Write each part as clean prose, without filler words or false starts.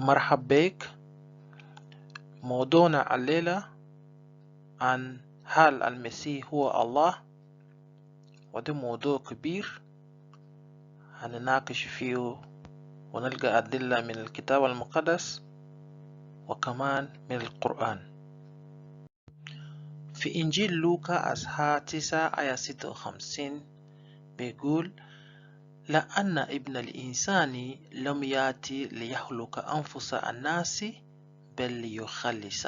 مرحب بك. موضوعنا الليلة عن هل المسيح هو الله، وده موضوع كبير هنناقش فيه ونلقى أدلة من الكتاب المقدس وكمان من القرآن. في إنجيل لوقا أصحاح 9 آية 56 بيقول: لأن ابن الإنسان لم يأتي ليهلك أنفس الناس بل ليخلص.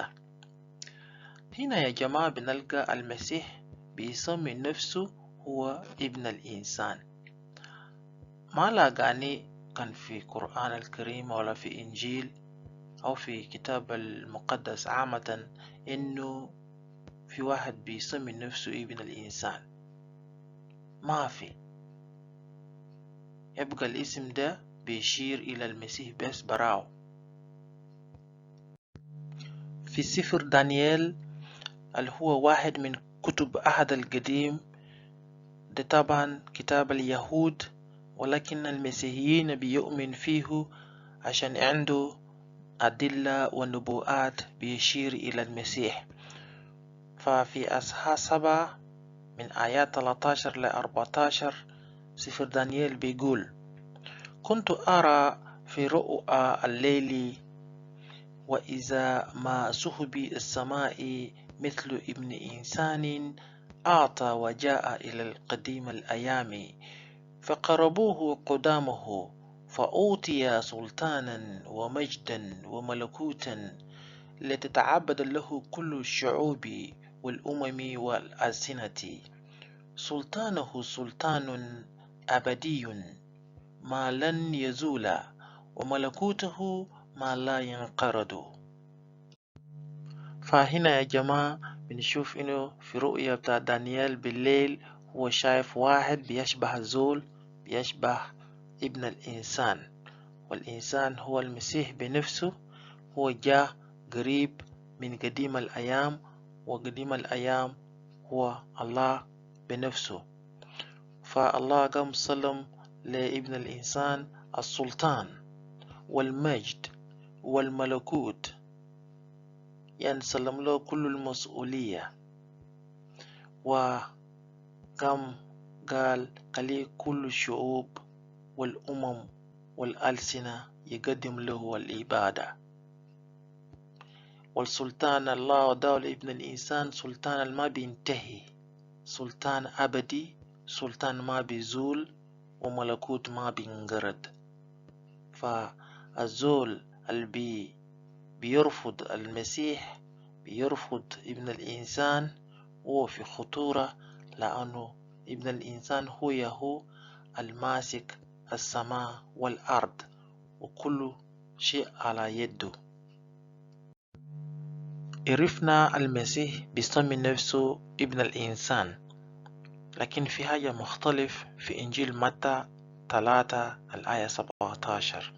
هنا يا جماعة بنلقى المسيح بيسمي نفسه هو ابن الإنسان. ما لاقاني كان في القرآن الكريم ولا في إنجيل أو في كتاب المقدس عامة إنه في واحد بيسمي نفسه ابن الإنسان، ما في. يبقى الاسم ده بيشير إلى المسيح بس براو. في سفر دانيال اللي هو واحد من كتب عهد القديم، ده طبعا كتاب اليهود، ولكن المسيحيين بيؤمن فيه عشان عنده أدلة ونبوءات بيشير إلى المسيح. ففي أصحاح 7 من آيات 13 ل 14 سفر دانيال بيقول: كنت أرى في رؤى الليل وإذا ما سحب السماء مثل ابن إنسان أعطى وجاء إلى القديم الأيام، فقربوه قدامه فأوتي سلطانا ومجدا وملكوتا لتتعبد له كل الشعوب والأمم والألسنة. سلطانه سلطان أبدي ما لن يزول، وملكوته ما لا ينقرض. فهنا يا جماعة بنشوف إنه في رؤية بتاع دانيال بالليل هو شايف واحد بيشبه الزول، بيشبه ابن الإنسان، والإنسان هو المسيح بنفسه. هو جاء قريب من قديم الأيام، وقديم الأيام هو الله بنفسه. فالله قام سلم لابن الإنسان السلطان والمجد والملكوت، يعني سلم له كل المسؤولية. وقام قال خلي كل الشعوب والأمم والألسنة يقدم له العبادة. والسلطان الله وداه لابن الإنسان سلطان ما بينتهي، سلطان أبدي، سلطان ما بيزول، وملكوت ما بينقرض. فالزول اللي بيرفض المسيح، بيرفض ابن الإنسان، هو في خطورة، لأنه ابن الإنسان هو يهو الماسك السماء والأرض وكل شيء على يده. عرفنا المسيح بيسمي نفسه ابن الإنسان، لكن في حاجة مختلف في إنجيل متى 3 الآية 17.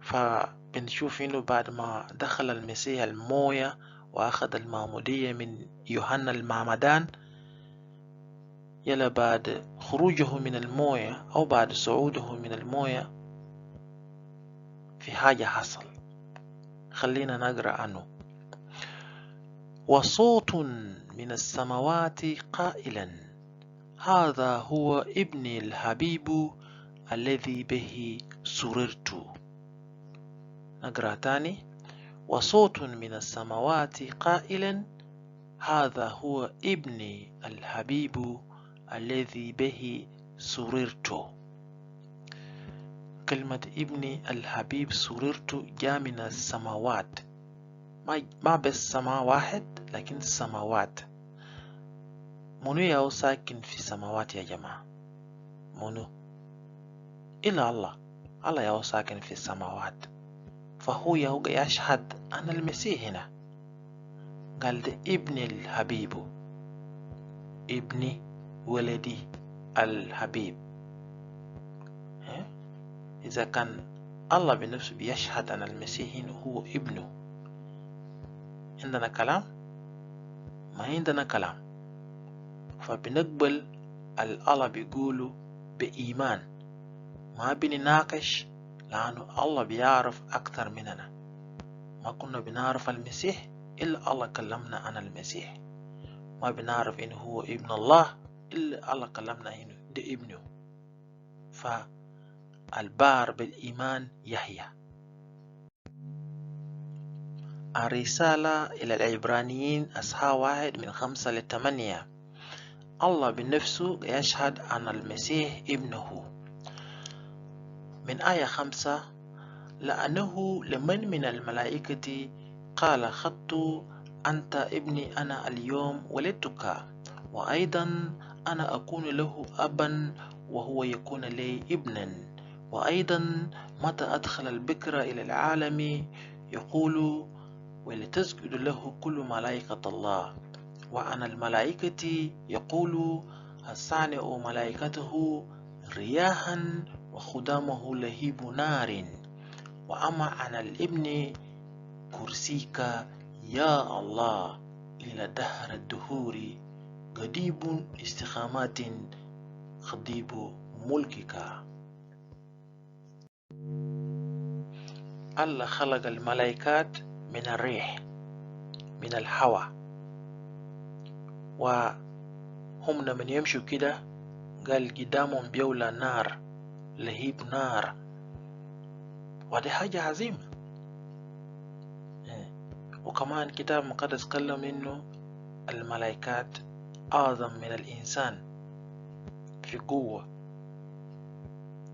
فبنشوف إنه بعد ما دخل المسيح الموية وأخذ المعمودية من يوحنا المعمدان، يلا بعد خروجه من الموية أو بعد صعوده من الموية في حاجة حصل، خلينا نقرأ عنه. وصوت من السماوات قائلا: هذا هو ابني الحبيب الذي به سررت. نقرأ تاني: وصوت من السماوات قائلا: هذا هو ابني الحبيب الذي به سررت. كلمة ابني الحبيب سررت جاء من السماوات، ما بس سماء واحد لكن السماوات. منو ياو ساكن في السماوات يا جماعة؟ منو؟ إلا الله. الله ياو ساكن في السماوات، فهو ياو يشهد أن المسيح هنا. قال ده ابن الحبيب، ابني ولدي الحبيب. إذا كان الله بنفسه بيشهد أن المسيح هنا هو ابنه، عندنا كلام؟ ما عندنا كلام. فبنقبل الله بيقوله بإيمان، ما بنناقش لأنه الله بيعرف أكثر مننا. ما كنا بنعرف المسيح إلا الله كلمنا عن المسيح. ما بنعرف إنه هو ابن الله إلا الله كلمنا إنه ده ابنه. فالبار بالإيمان يحيى. الرسالة إلى العبرانيين أصحاح 1 من 5 ل8. الله بنفسه يشهد عن المسيح ابنه. من آية 5: لأنه لمن من الملائكة قال خط أنت ابني أنا اليوم ولدتك، وأيضا أنا أكون له أبا وهو يكون لي ابنا. وأيضا متى أدخل البكر إلى العالم يقول ولتسجد له كل ملائكة الله. وعن الملائكة يقول الصانع ملائكته رياحا وخدامه لهيب نار. وأما عن الابن كرسيك يا الله إلى دهر الدهور، قضيب استقامات قضيب ملكك. الله خلق الملائكات من الريح، من الهواء، وهم لما يمشوا كده قال قدامهم بيولى نار، لهيب نار، ودي حاجة عظيمة. وكمان كتاب مقدس كلم إنه الملائكات أعظم من الإنسان في قوة،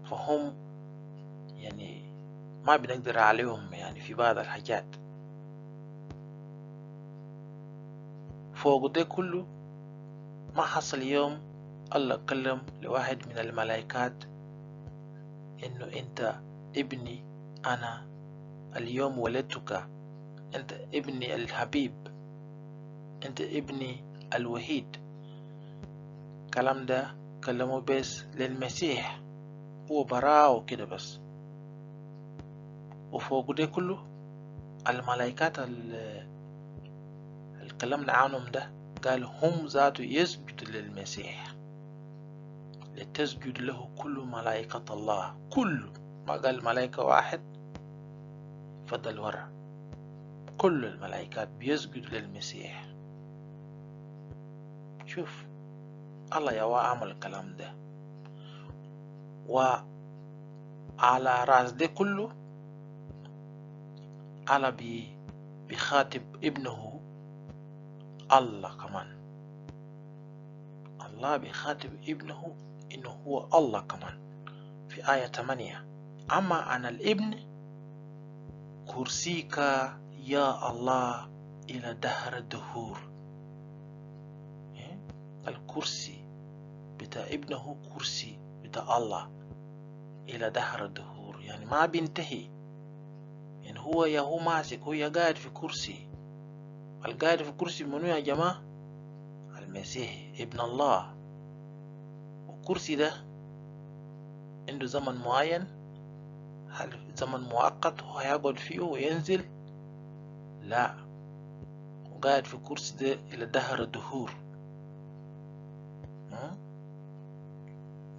فهم يعني ما بنقدر عليهم يعني في بعض الحاجات. فوق ده كله ما حصل يوم الله كلم لواحد من الملائكات إنه أنت ابني، أنا اليوم ولدتك، أنت ابني الحبيب، أنت ابني الوحيد. كلام ده كلمه بس للمسيح، هو براو كده بس. وفوق ده كله الملائكات اللي كلمنا عنهم ده قال هم ذاته يسجد للمسيح، لتسجد له كل ملائكة الله. كله، ما قال ملائكة واحد فضل ورا، كل الملائكات بيسجد للمسيح. شوف الله يا عمل الكلام ده. وعلى راس ده كله الله بيخاطب ابنه الله كمان. الله بيخاطب ابنه إنه هو الله كمان في آية 8: أما أنا الابن كرسيك يا الله إلى دهر الدهور. الكرسي بتاع ابنه كرسي بتاع الله إلى دهر الدهور، يعني ما بينتهي، يعني هو يا هو ماسك، هو يا قاعد في كرسي. القاعد في كرسي منو يا جماعة؟ المسيح ابن الله. والكرسي ده عنده زمن معين، هل زمن مؤقت هو هيقعد فيه وينزل؟ لا، وقاعد في كرسي ده إلى دهر الدهور.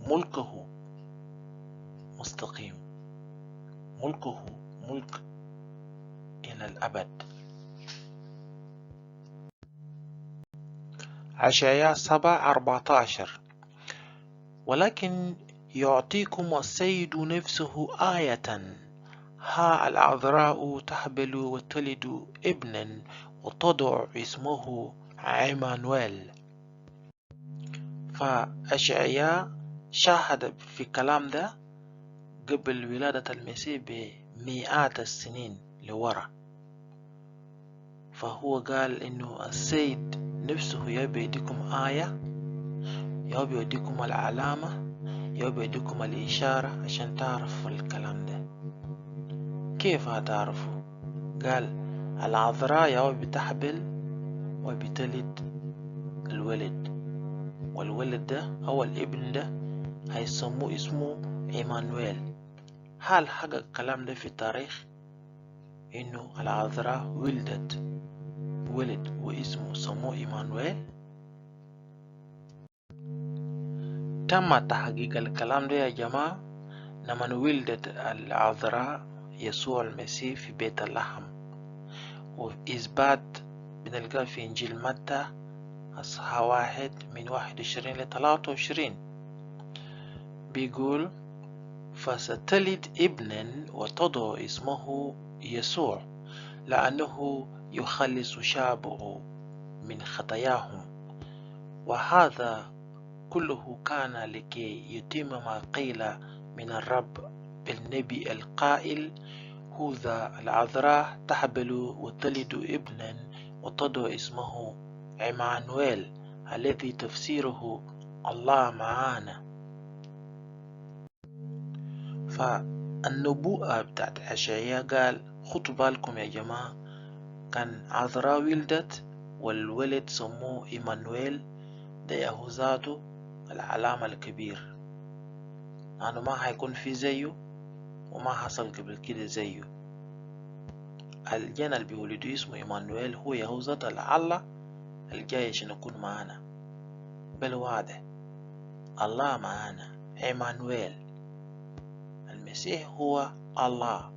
ملكه مستقيم، ملكه ملك إلى الأبد. أشعياء 7:14: ولكن يعطيكم السيد نفسه آية، ها العذراء تحبل وتلد ابنا وتضع اسمه عمانويل. فأشعياء شاهد في كلام ده قبل ولادة المسيح بمئات السنين لورا، فهو قال إنه السيد نفسه يبي يديكم آية، يبي يديكم العلامة، يبي يديكم الإشارة عشان تعرفوا الكلام ده. كيف هتعرفوا؟ قال العذراء يبي بتحبل وبتلد الولد، والولد ده أو الابن ده هيسموه اسمه إيمانويل. هل حقق الكلام ده في التاريخ؟ إنه العذراء ولدت ولد واسمه سموه إيمانويل؟ تم تحقيق الكلام ده يا جماعة لمن ولدت العذراء يسوع المسيح في بيت اللحم، وإثبات بنلقاه في إنجيل متى أصحاح 1 من 21 ل 23، بيقول: فستلد ابنا وتضع اسمه يسوع، لأنه يخلص شعبه من خطاياهم. وهذا كله كان لكي يتم ما قيل من الرب بالنبي القائل: هوذا العذراء تحبل وتلد ابنا وتضع اسمه عمانويل، الذي تفسيره الله معانا. فالنبوءة بتاعت أشعياء قال، خطوا بالكم يا جماعة، كان عذراء ولدت والولد سموه إيمانويل، ده يهو ذاته العلامة الكبير، لأنه ما حيكون في زيه وما حصل قبل كده زيه. الجنى اللي بيولدوه اسمه إيمانويل هو يهو ذات الله الجاي عشان يكون معانا بالواضح، الله معانا، إيمانويل. المسيح هو الله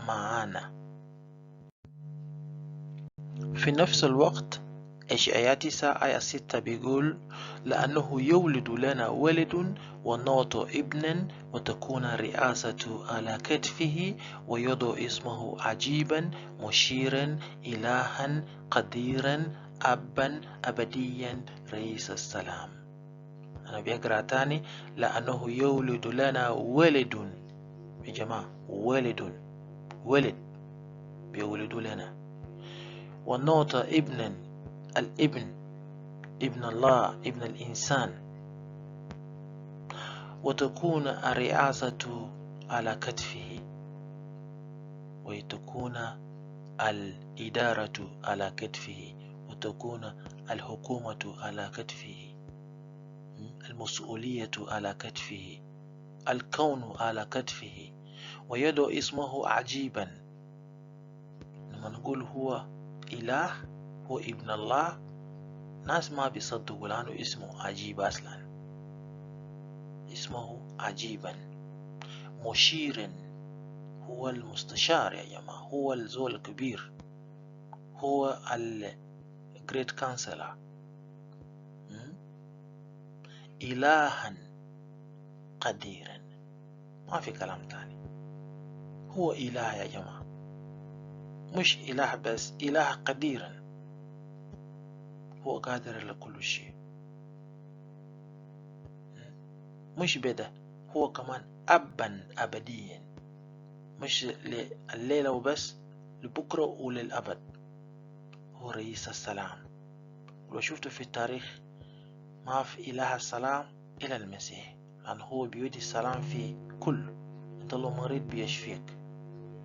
معانا. في نفس الوقت إشعياء 9 آية 6 بيقول: لأنه يولد لنا ولد ونعطى ابنا وتكون الرئاسة على كتفه ويدعو اسمه عجيبا مشيرا إلها قديرا أبا أبديا رئيس السلام. أنا بيقرأ تاني: لأنه يولد لنا ولد، يا جماعة ولد، ولد بيولد لنا، ونعطى ابنا، الابن ابن الله ابن الإنسان، وتكون الرئاسة على كتفه وتكون الإدارة على كتفه وتكون الحكومة على كتفه، المسؤولية على كتفه، الكون على كتفه، ويدعو اسمه عجيبا. لما نقول هو إله، هو ابن الله، ناس ما بيصدقوا لأنه اسمه عجيب أصلا، اسمه عجيبا مشيرا، هو المستشار يا جماعة، هو الزول الكبير، هو ال great counselor، إلها قديرا، ما في كلام تاني، هو إله يا جماعة، مش إله بس، إله قديرا، هو قادر على كل شيء. مش بدا، هو كمان أبا أبديا، مش الليلة وبس، لبكرة وللأبد، هو رئيس السلام. ولو شفتوا في التاريخ ما في إله السلام إلا المسيح، لأن هو بيودي السلام في كل. أنت لو مريض بيشفيك،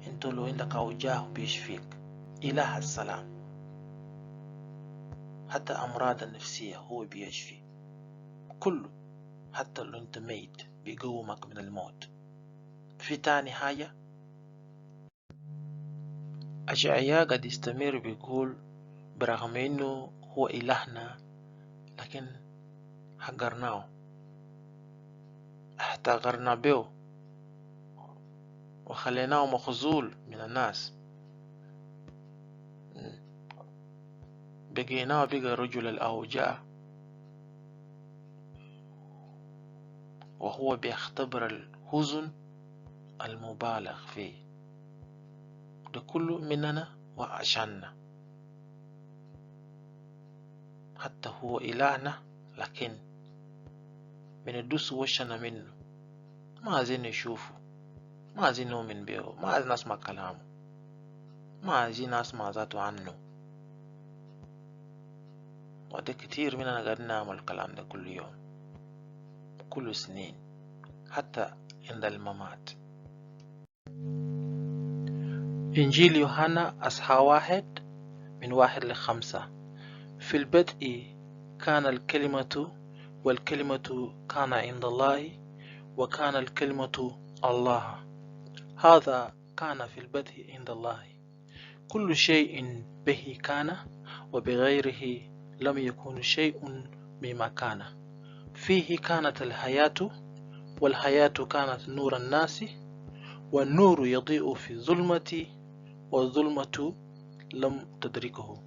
أنت لو عندك أوجاع بيشفيك، إله السلام. حتى أمراض النفسية هو بيشفي كله، حتى لو أنت ميت بيقومك من الموت. في تاني حاجة أشعياء قد يستمر بيقول برغم إنه هو إلهنا لكن حقرناه، احتقرنا به وخليناه مخزول من الناس، بقيناه بقى رجل الأوجاع، وهو بيختبر الحزن المبالغ فيه. ده كله مننا وعشاننا، حتى هو إلهنا لكن بندوس وشنا منه، ما عايزين نشوفه، ما عايزين نؤمن به، ما عايزين نسمع كلامه، ما عايزين نسمع ذاته عنه. وده كتير مننا قاعدين نعمل الكلام ده كل يوم، كل سنين، حتى عند الممات. إنجيل يوحنا أصحاح 1 من 1 ل5. في البدء كان الكلمة، والكلمة كان عند الله، وكان الكلمة الله. هذا كان في البدء عند الله. كل شيء به كان، وبغيره لم يكن شيء مما كان. فيه كانت الحياة، والحياة كانت نور الناس، والنور يضيء في الظلمة، والظلمة لم تدركه.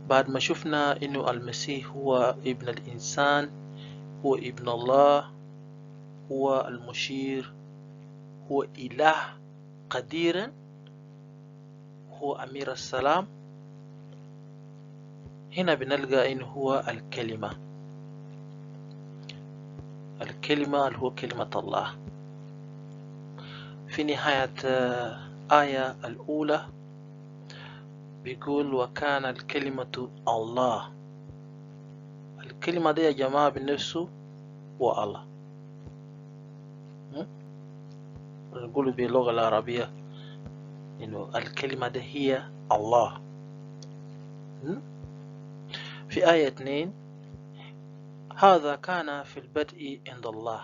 بعد ما شفنا إنه المسيح هو ابن الإنسان، هو ابن الله، هو المشير، هو إله قديرا، هو أمير السلام، هنا بنلقى إنه هو الكلمة، الكلمة اللي هو كلمة الله. في نهاية آية الأولى بيقول وكان الكلمة الله. الكلمة دي يا جماعة بنفسه هو الله. نقول باللغة العربية إنه الكلمة دي هي الله. في آية 2 هذا كان في البدء عند الله.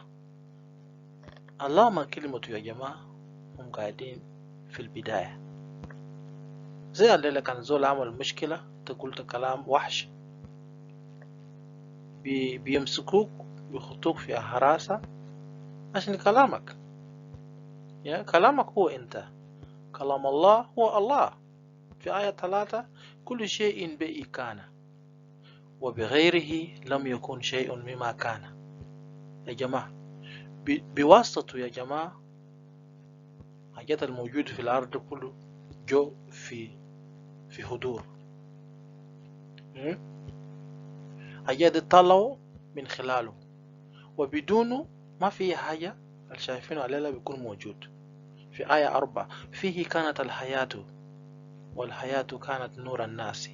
الله ما كلمته يا جماعة، هم قاعدين في البداية. زي الليلة كان زول عمل مشكلة، انت قلت كلام وحش، بيمسكوك بيخطوك في حراسة عشان كلامك. يا كلامك هو انت، كلام الله هو الله. في آية 3 كل شيء به كان وبغيره لم يكن شيء مما كان. يا جماعة بواسطته يا جماعة حاجات الموجود في الأرض كله جو في حضور. حاجات طلعوا من خلاله، وبدونه ما في حاجة اللي شايفينه علينا بيكون موجود. في آية 4 فيه كانت الحياة والحياة كانت نور الناس.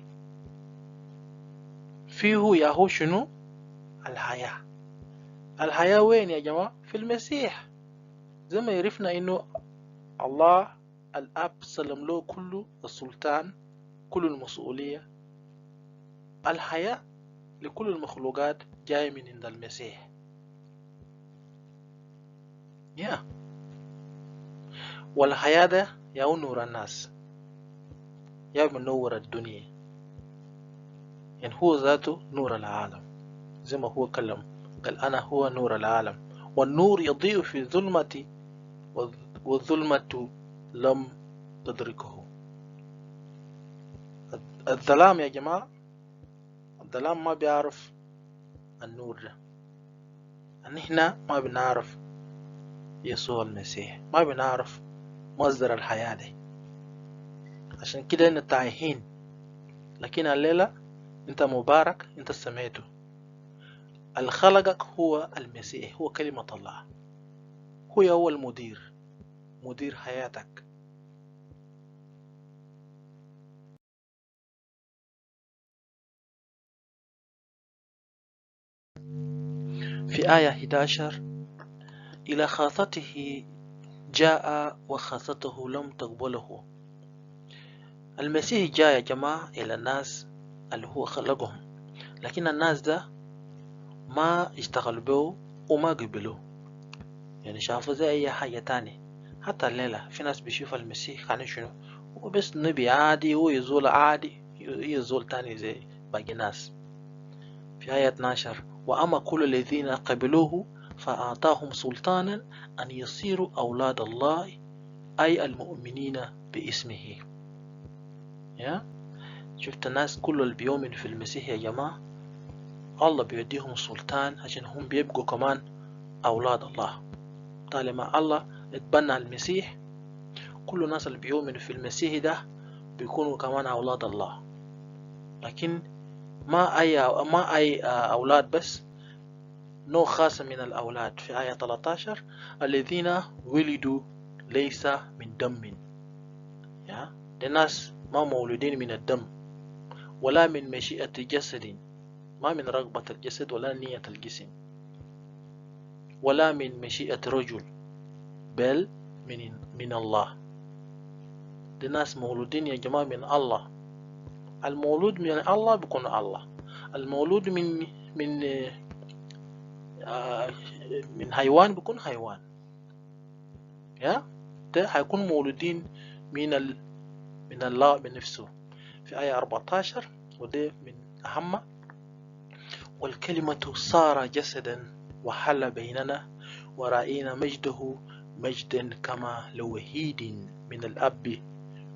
فيه ياهو شنو؟ الحياة. الحياة وين يا جماعة؟ في المسيح. زي ما عرفنا إنه الله الأب سلم له كل السلطان، كل المسؤولية. الحياة لكل المخلوقات جاي من عند المسيح. يا والحياة ده يا نور الناس، يا منور الدنيا، يعني هو ذاته نور العالم. زي ما هو كلم قال أنا هو نور العالم، والنور يضيء في الظلمة والظلمة لم تدركه. الظلام يا جماعة، الظلام ما بيعرف النور ده. نحن ما بنعرف يسوع المسيح، ما بنعرف مصدر الحياة دي، عشان كده إحنا تايهين. لكن الليلة انت مبارك، انت سمعته. اللي خلقك هو المسيح، هو كلمة الله، هو المدير، مدير حياتك. في آية 11 إلى خاصته جاء وخاصته لم تقبله. المسيح جاء يا جماعة إلى الناس اللي هو خلقهم، لكن الناس ده ما اشتغلوا به وما قبلوه، يعني شافوا زي أي حاجة تاني. حتى الليلة في ناس بيشوف المسيح كان شنو، هو بس نبي عادي، هو يزول عادي، يزول تاني زي باقي الناس. في آية 12 وأما كل الذين قبلوه فأعطاهم سلطانا أن يصيروا أولاد الله أي المؤمنين باسمه. يا شفت الناس كل اللي بيؤمن في المسيح يا جماعة، الله بيديهم سلطان عشان هم بيبقوا كمان أولاد الله. طالما الله اتبنى المسيح، كل الناس اللي بيؤمنوا في المسيح ده بيكونوا كمان أولاد الله. لكن ما أي أولاد بس، نوع خاص من الأولاد. في آية 13 الذين ولدوا ليس من دم. يا الناس ما مولودين من الدم ولا من مشيئة جسد، ما من رغبة الجسد ولا نية الجسم ولا من مشيئة رجل، بل من الله. دي ناس مولودين يا جماعة من الله. المولود من الله بيكون الله، المولود من من من حيوان بيكون حيوان. يا ده هيكون مولودين من الله بنفسه. في آية 14 وده من أهم، والكلمة صار جسدا وحل بيننا ورأينا مجده مجدا كما لوحيد من الأب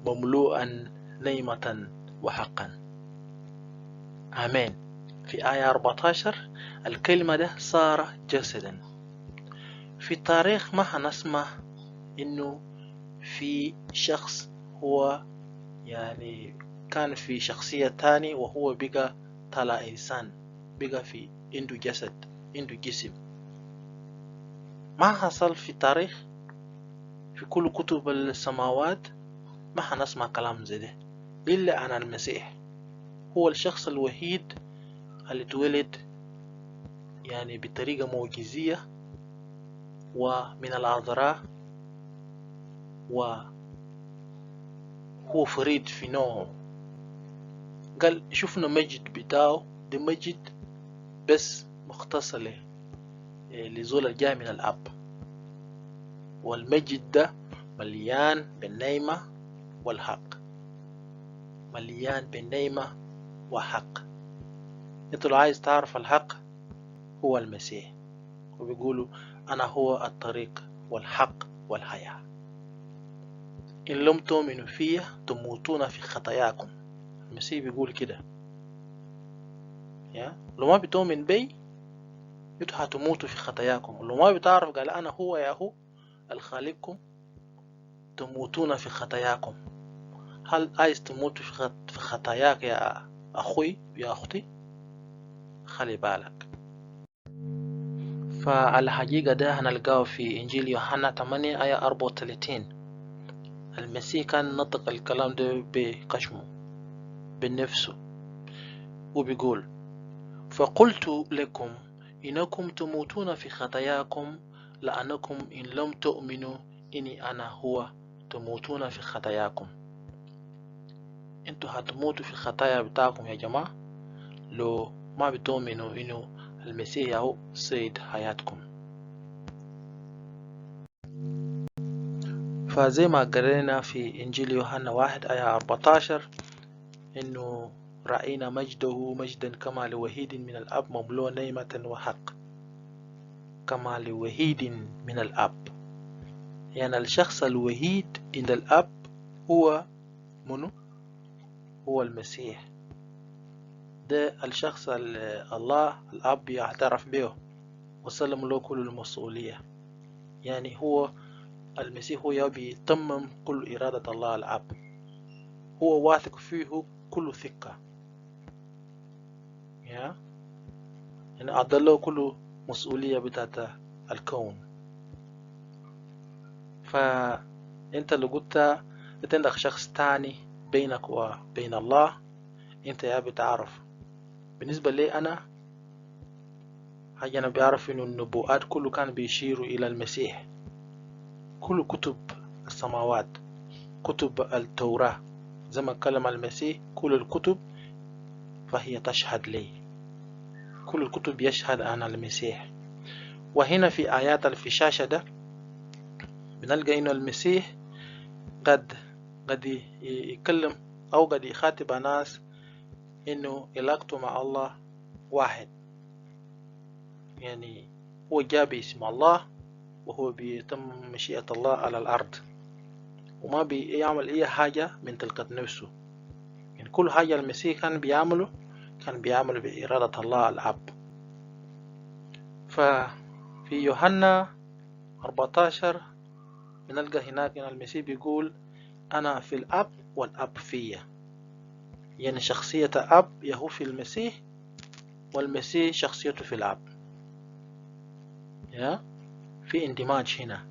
مملوءا نعمة وحقا. آمين. في آية 14 الكلمة ده صار جسدا. في التاريخ ما هنسمع إنه في شخص هو يعني كان في شخصية تاني وهو بقى طلع إنسان، بقى في عنده جسد، عنده جسم. ما حصل في التاريخ، في كل كتب السماوات ما حنسمع كلام زي ده إلا عن المسيح. هو الشخص الوحيد اللي اتولد يعني بطريقة معجزية ومن العذراء، وهو فريد في نوعه. قال شفنا مجد بتاعه، ده مجد بس مختص لزول الجاي من الأب، والمجد ده مليان بالنعمة والحق، مليان بالنعمة وحق. انت لو عايز تعرف الحق هو المسيح، وبيقولوا أنا هو الطريق والحق والحياة، إن لم تؤمنوا فيه تموتون في خطاياكم. المسيح بيقول كده، يا لو ما بتؤمن بي انتوا هتموتوا في خطاياكم. لو ما بتعرف قال أنا هو يا هو الخالقكم تموتون في خطاياكم. هل عايز تموت في خطاياك يا أخوي يا أختي؟ خلي بالك. فالحقيقة ده هنلقاه في إنجيل يوحنا 8 آية 34. المسيح كان نطق الكلام ده بخشمه بنفسه، وبيقول فقلت لكم إنكم تموتون في خطاياكم لأنكم إن لم تؤمنوا إني أنا هو تموتون في خطاياكم. انتوا هتموتوا في خطايا بتاعكم يا جماعة لو ما بتؤمنوا إنه المسيح هو سيد حياتكم. فزي ما قرينا في إنجيل يوحنا 1 آية 14 إنه رأينا مجده مجدا كما لوحيد من الأب مملوء نعمة وحق، كما لوحيد من الأب. يعني الشخص الوحيد عند الأب هو منو؟ هو المسيح. ده الشخص اللي الله الأب يعترف به وسلم له كل المسؤولية. يعني هو المسيح هو بيتمم كل إرادة الله الأب، هو واثق فيه كل ثقة، يعني أعطى كل مسؤولية بتاعت الكون. فأنت اللي قلت أنت عندك شخص تاني بينك وبين الله، أنت يا بتعرف. بالنسبة لي أنا حاجة أنا بيعرف إنه النبوءات كله كان بيشيروا إلى المسيح، كل كتب السماوات، كتب التوراة زي ما اتكلم عن المسيح، كل الكتب فهي تشهد لي، كل الكتب يشهد عن المسيح. وهنا في آيات في الشاشة ده بنلقى إنه المسيح قد يتكلم أو قد يخاطب ناس إنه علاقته مع الله واحد، يعني هو جاء باسم الله وهو بيتم مشيئة الله على الأرض، وما بيعمل أي حاجة من تلقاء نفسه. يعني كل حاجة المسيح كان بيعمله كان بيعمله بإرادة الله الأب. ففي يوحنا 14 بنلقى هناك إن المسيح بيقول أنا في الأب والأب فيا، يعني شخصية أب يهو في المسيح والمسيح شخصيته في الأب، يا في اندماج هنا.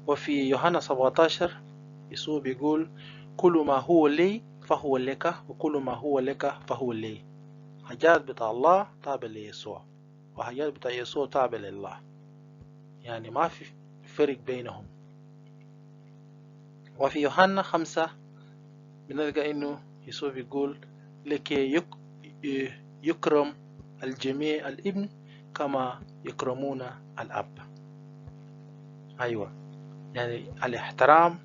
وفي يوحنا 17 يسوع بيقول كل ما هو لي فهو لك وكل ما هو لك فهو لي. حاجات بتاع الله تابع ليسوع وحاجات بتاع يسوع تابع لله، يعني ما في فرق بينهم. وفي يوحنا 5 بنلقى إنه يسوع بيقول لكي يكرم الجميع الابن كما يكرمون الأب. أيوة، يعني الاحترام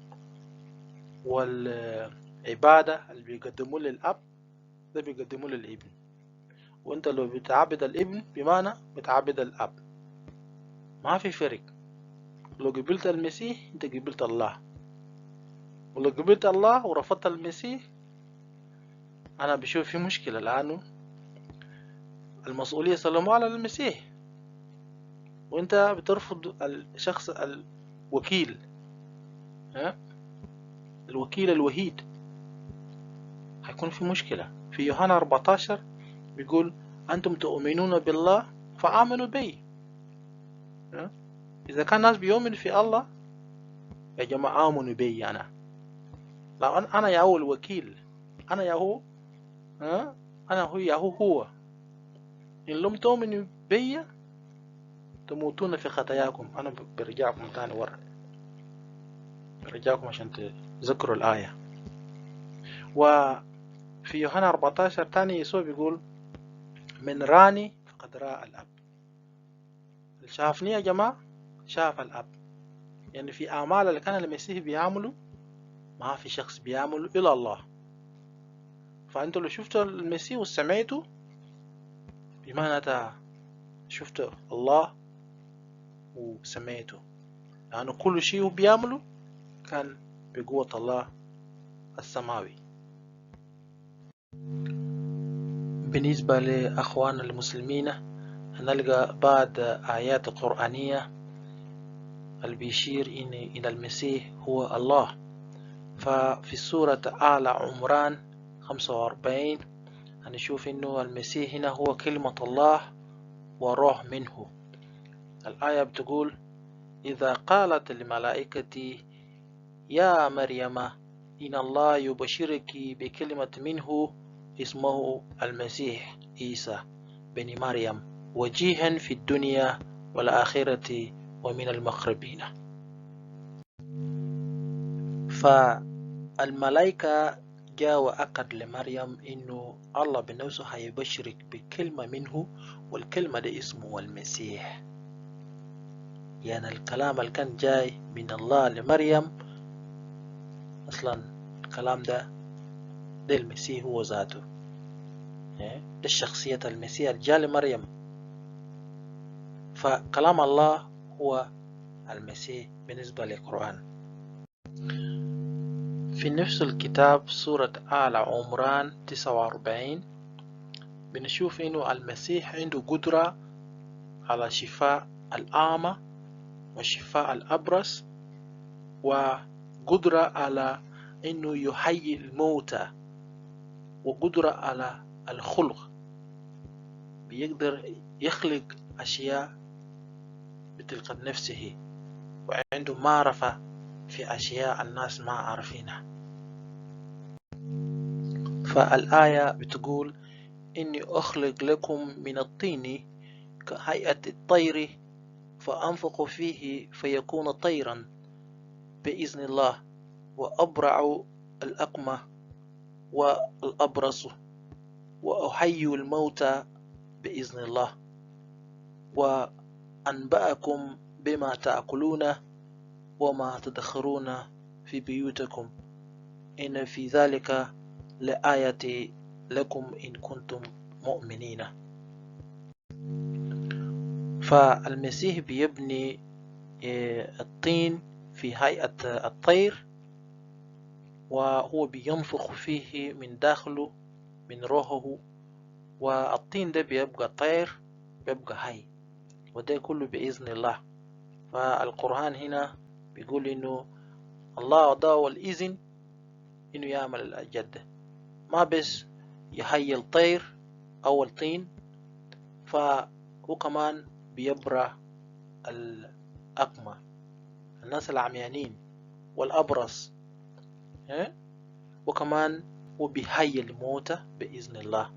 والعبادة اللي بيقدموه للأب ده بيقدموه للابن، وانت لو بتعبد الابن بمعنى بتعبد الاب، ما في فرق. لو قبلت المسيح انت قبلت الله، ولو قبلت الله ورفضت المسيح انا بشوف في مشكلة، لانه المسؤولية سلموها على المسيح، وانت بترفض الشخص الوكيل، ها؟ الوكيل الوحيد، هيكون في مشكلة. في يوحنا 14 بيقول أنتم تؤمنون بالله فآمنوا بي. ها؟ إذا كان الناس بيؤمن في الله يا جماعة آمنوا بي أنا، لو أنا يا هو الوكيل، أنا يا هو، ها؟ أنا هو يا هو هو. إن لم تؤمنوا بي تموتون في خطاياكم. أنا برجعكم تاني ورا، برجعكم عشان تذكروا الآية. وفي يوحنا 14 تاني يسوع بيقول من راني فقد رأى الأب. اللي شافني يا جماعة شاف الأب. يعني في أعمال اللي كان المسيح بيعمله ما في شخص بيعمله إلا الله. فأنتوا لو شفتوا المسيح وسمعتوا بمعنى شفت الله وسمعته، لأنه كل شيء بيعمله كان بقوة الله السماوي. بالنسبة لأخواننا المسلمين هنلقى بعض آيات قرآنية اللي بيشير إن المسيح هو الله. ففي سورة آل عمران 45 هنشوف إنه المسيح هنا هو كلمة الله وروح منه. الآية بتقول إذا قالت الملائكة يا مريم إن الله يبشرك بكلمة منه اسمه المسيح عيسى بن مريم وجيها في الدنيا والآخرة ومن المقربين. فالملائكة جاء وأكد لمريم إنه الله بنفسه هيبشرك بكلمة منه، والكلمة دي اسمه المسيح. يعني الكلام اللي كان جاي من الله لمريم أصلا الكلام ده المسيح هو ذاته، ده الشخصية المسيح اللي جاء لمريم. فكلام الله هو المسيح بالنسبة للقرآن. في نفس الكتاب سورة آل عمران 49 بنشوف إنه المسيح عنده قدرة على شفاء الأعمى وشفاء الأبرص، وقدرة على إنه يحيي الموتى، وقدرة على الخلق، بيقدر يخلق أشياء بتلقاء نفسه، وعنده معرفة في أشياء الناس ما عارفينها. فالآية بتقول إني أخلق لكم من الطين كهيئة الطير فأنفخ فيه فيكون طيرا بإذن الله، وأبرع الأكمة والأبرص وأحيي الموتى بإذن الله، وأنبأكم بما تأكلون وما تدخرون في بيوتكم، إن في ذلك لآية لكم إن كنتم مؤمنين. فالمسيح بيبني الطين في هيئة الطير، وهو بينفخ فيه من داخله من روحه، والطين ده بيبقى طير، بيبقى حي، وده كله بإذن الله. فالقرآن هنا بيقول إنه الله أعطاه الإذن إنه يعمل الجد، ما بس يحيي الطير أو الطين، فهو كمان بيبرأ الأكمة، الناس العميانين والأبرص، وكمان هو بيحيي الموتى بإذن الله.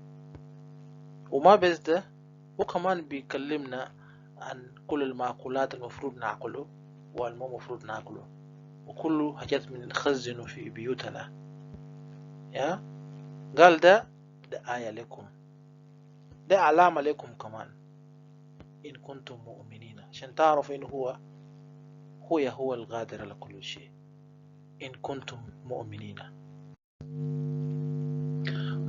وما بس ده، وكمان بيكلمنا عن كل المأكولات المفروض ناكله والما مفروض ناكله، وكل حاجات بنخزنه في بيوتنا. يا قال ده آية لكم، ده علامة لكم كمان إن كنتم مؤمنين، عشان تعرفوا إن هو هو القادر على كل شيء، إن كنتم مؤمنين.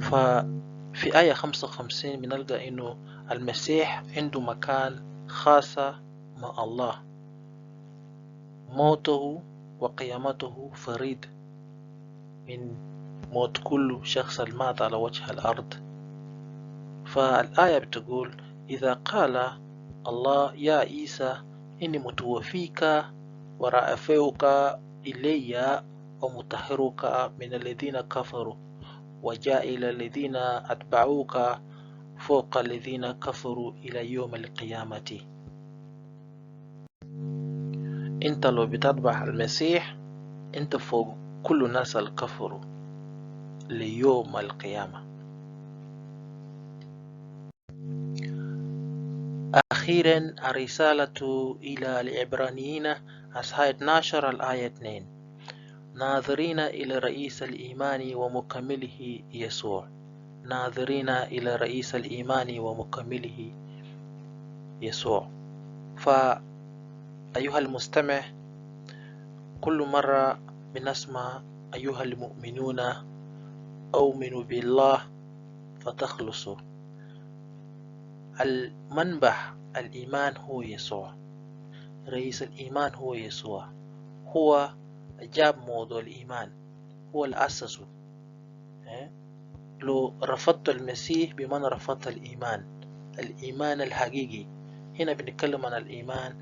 ففي في آية 55 بنلقى إنه المسيح عنده مكان خاصة مع الله. موته وقيامته فريد من موت كل شخص مات على وجه الأرض. فالآية بتقول: إذا قال الله يا عيسى إني متوفيك ورافعك إلي ومطهرك من الذين كفروا وجائل الذين أتبعوك فوق الذين كفروا إلى يوم القيامة. أنت لو بتتبع المسيح أنت فوق كل الناس الكفروا ليوم القيامة. أخيرا الرسالة إلى العبرانيين أصحاح 12 الآية 2: ناظرين إلى رئيس الإيمان ومكمله يسوع. ناظرين إلى رئيس الإيمان ومكمله يسوع. فأيها المستمع، كل مرة بنسمع أيها المؤمنون أؤمنوا بالله فتخلصوا. المنبع الإيمان هو يسوع، رئيس الإيمان هو يسوع، هو جاب موضوع الإيمان، هو اللي أسسه. لو رفضت المسيح بمن رفضت الإيمان، الإيمان الحقيقي. هنا بنتكلم عن الإيمان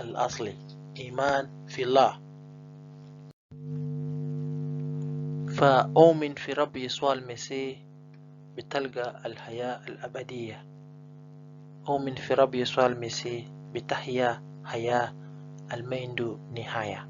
الأصلي، إيمان في الله. فأؤمن في رب يسوع المسيح بتلقى الحياة الأبدية. أؤمن في رب يسوع المسيح بتحيا حياة الما عنده نهاية.